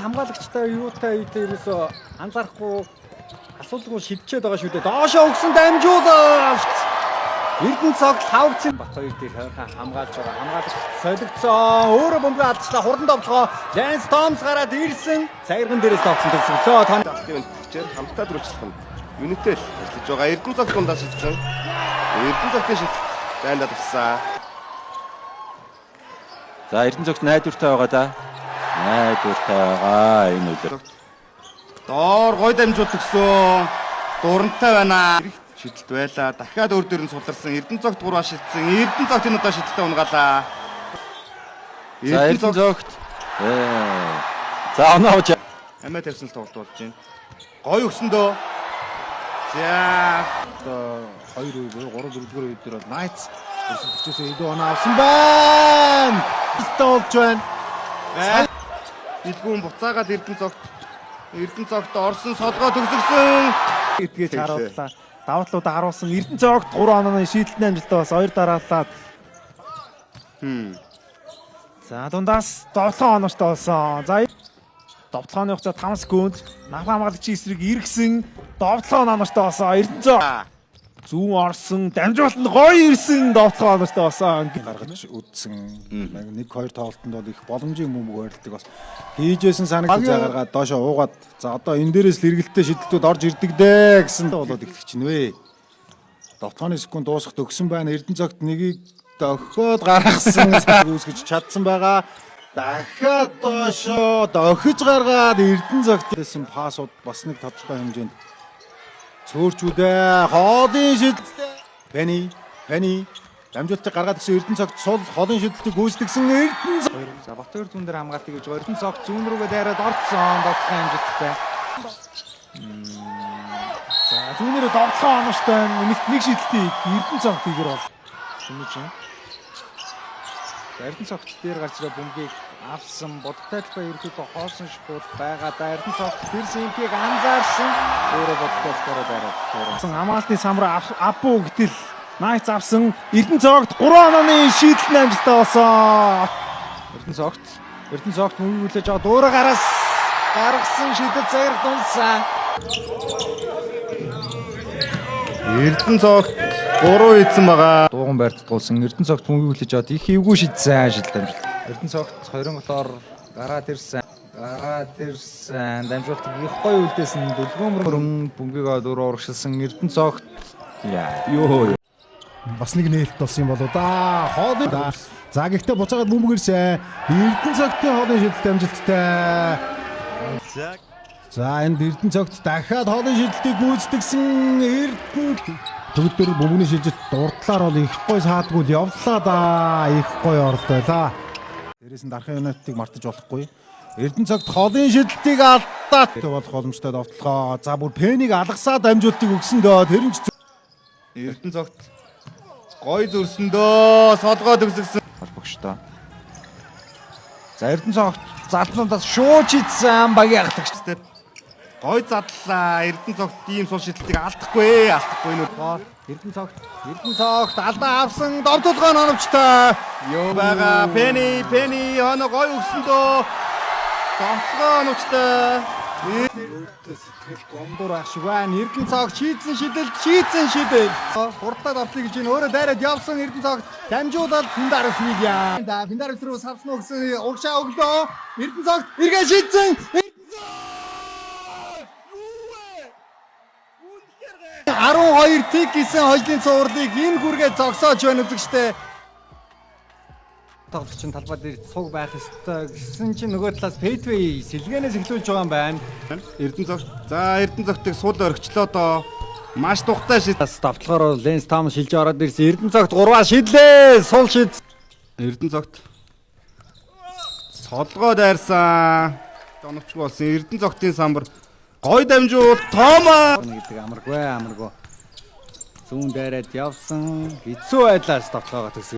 Хамгаалагчтай юутай үедээ ерөөсөө анзаарахгүй асуудалгүй шидчээд байгаа шүү дээ. Доошоо өгсөн дамжуулалт. Эрдэнэ цогт хавцын Бат хоёр дээр хойрхон хамгаалж байгаа. Хамгаалагч солигдсон. Өөрөө бөмбөгөө алдчихлаа. Хурдан довтлогоо. Лэнс Томс гараад ирсэн. Цагирган дээрээс довтлон төгсгөлөө. Тон Алтын өнтгчээр хамтдаа дөрвчлэх нь Юнитэл ажиллаж байгаа. Эрдэнэ цогт дундаа шилжсэн. Эрдэнэ цогтын шилжилт дайндаа туссан. За Эрдэнэ цогт найдвартай байгаа да. Найдвартай байгаа энэ үлэр. Доор гой дамжуулт өгсөн. Дурантай байна. Шидэлт байлаа. Дахиад өөр дөр нь суларсан. Эрдэнэ цогт гурваа шидсэн. Эрдэнэ цогт энэ удаа шидэлтээ унгаалаа. За Эрдэнэ цогт. За оноо авч Амиа тавьсан л тоглолт болж байна. Гой өгсөн дөө. За Одоо 2 үе буюу 3 4-р үе дээр бол Knights өрсөлдөгчөөсөө илүү оноо авсан байна. Жилтээ болж байна. Дэлгүүн буцаагаад Эрдэнэ цогт. Эрдэнэ цогт орсон солгоо төгсгсөн. Гэдгийг харууллаа. Давуу талуудаа харуулсан. Эрдэнэ цогт 3 онооны шийдэлтний амжилттай бас 2 дараалаад. За дундаас 7 оноочтой болсон. За довтлооны хугацаа 5 секунд. Навхан хамгаалагчийн эсрэг эргэсэн довтлоо оноочтой болсон. Эрдэнэ цог зүүн орсон, дамжуулалтанд гоё ирсэн довтлоо оноочтой болсон. Гаргаж үдсэн. 1 2 тоглолтод бол их боломжийн бөмбөг ойролдог бас хийжсэн санагдаж гаргаад доошоо уугаад за одоо энэ дээрээс л эргэлттэй шидэлтүүд орж ирдэг дээ гэсэн болоод эхлэх чинь вэ. Довтлооны секунд дуусах төгсөн байна. Эрдэнэ цогт нэгийг дохиод гаргасан үүсгэж чадсан байгаа. Дахиад доошоо дохиж гаргаад Эрдэнэ цогт гэсэн пасууд бас нэг тодорхой хэмжээнд цөөрчүүдээ хоолын шидэлттэй Пенни Пенни дамжуултыг гаргаад гисэн Эрдэнэ цогт сул холын шидэлтийг гүйцэтгсэн Эрдэнэ За Батөр зүүн дээр хамгаалтыг хийж байгаа. Эрдэнэ цогт зүүн рүүгээ дайраад орцсон. Довтлогын амжилттай. За зүүнээрээ довтлоо оноочтой нэмэлт нэг шидэлтийг Эрдэнэ цогт хийгэр бол. Сүмэж. За Эрдэнэ цогт дээр гарч ирээ бөмбөгийг авсан. Бодогтой талбай ерөөхдөө хоосон шахуул байгаа да. Эрдэнэ цогт тэр симпийг анзаарсан. Өөрөө бодогтой талбайраа дайраад. Хамгаалтын самраа Апу гэтэл Knights авсан. Эрдэнэ цогт 3 онооны шийдэлтний амжилттай болсон. Эрдэнэ цогт Эрдэнэ цогт мөнгө хүлээж аваад өөрөө гараас гаргасан шидэл загирх дунсан. Эрдэнэ цогт 3 ийдсэн байгаа. Дууган байртдгуулсан Эрдэнэ цогт мөнгө хүлээж аваад их эвгүй шидсэн шидэл амжилт. Эрдэнэ цогт 20-оор гараад ирсэн. Гараад ирсэн. Дамжуултыг их гоё үлдээсэн. Дүлгөөмрөн бөмбөгийг өөрөө урагшилсан Эрдэнэ цогт яа. Йоо. Бас нэг нээлт болсон юм болоо да. Хоолын за гэхдээ буцаагаад бөмбөг ирсэн. Эрдэнэ цогтын хоолын шидэлт амжилттай. За энд Эрдэнэ цогт дахиад хоолын шидэлтийг гүйцэтгсэн Эрдэнэ төгөлдөр бөмбөгний шилжилт дурдлаар бол их гой саадгүй л явлаа да. Их гой оролт байлаа. Дээрээс нь Дархан Юнайтыг мартаж болохгүй. Эрдэнэ цогт холын шидэлтийг алдаад болох боломжтой довтлогоо. За бүр Пенийг алгасаад амжуултыг өгсөн дөө. Тэр нь ч Эрдэнэ цогт гой зөрсөн дөө. Солгоо төгсгсөн. Холбогчтой. За Эрдэнэ цогт залбнуудаас шууд шидсэн багийн ахлагч. Степ гой задлаа. Эрдэнэ цогт ийм сул шидэлтийг алдахгүй. Алдахгүй нөө. Эрдэнэ цогт Эрдэнэ цогт алдаа авсан довтолгоо оновчтой. Юу байгаа? Пенни, Пенни оноо гой өгсөн дөө. Довтлогоо оновчтой. Сэтгэл гомдуур ах шиг байна. Эрдэнэ цогт шийдсэн шидэлт, шийдсэн шидэлт. Хурдтай довтлыг гэж энэ өөрөө дайраад явсан Эрдэнэ цогт дамжуулаад Финдарус Вильям. Да Финдарус руу савсан уу гэсэн урагшаа өглөө. Эрдэнэ цогт эргээ шийдсэн. Эрдэнэ 12 тик гэсэн хожлын цувралыг энэ хүргээ зогсоож байна үзэгчтэй. Тоглогч нь талбай дээр цуг байх ёстой гэсэн чинь нөгөө талаас Пейтвей сэлгэнээс эхлүүлж байгаа юм байна. Эрдэнэ цогт. За Эрдэнэ цогтыг сул орхичлоо доо. Маш тухтай шид. Бас давталгаар Ленс Том шилж ороод ирсэн. Эрдэнэ цогт 3-аа шидлээ. Сул шид. Эрдэнэ цогт солгоо дайрсан. Оновчгүй болсон. Эрдэнэ цогтын самбар гой дамжуул Тома гэдэг амаргүй амаргүй. Зүүн дайраад явсан. Хэцүү байдлаас давталгаагаа төсөв.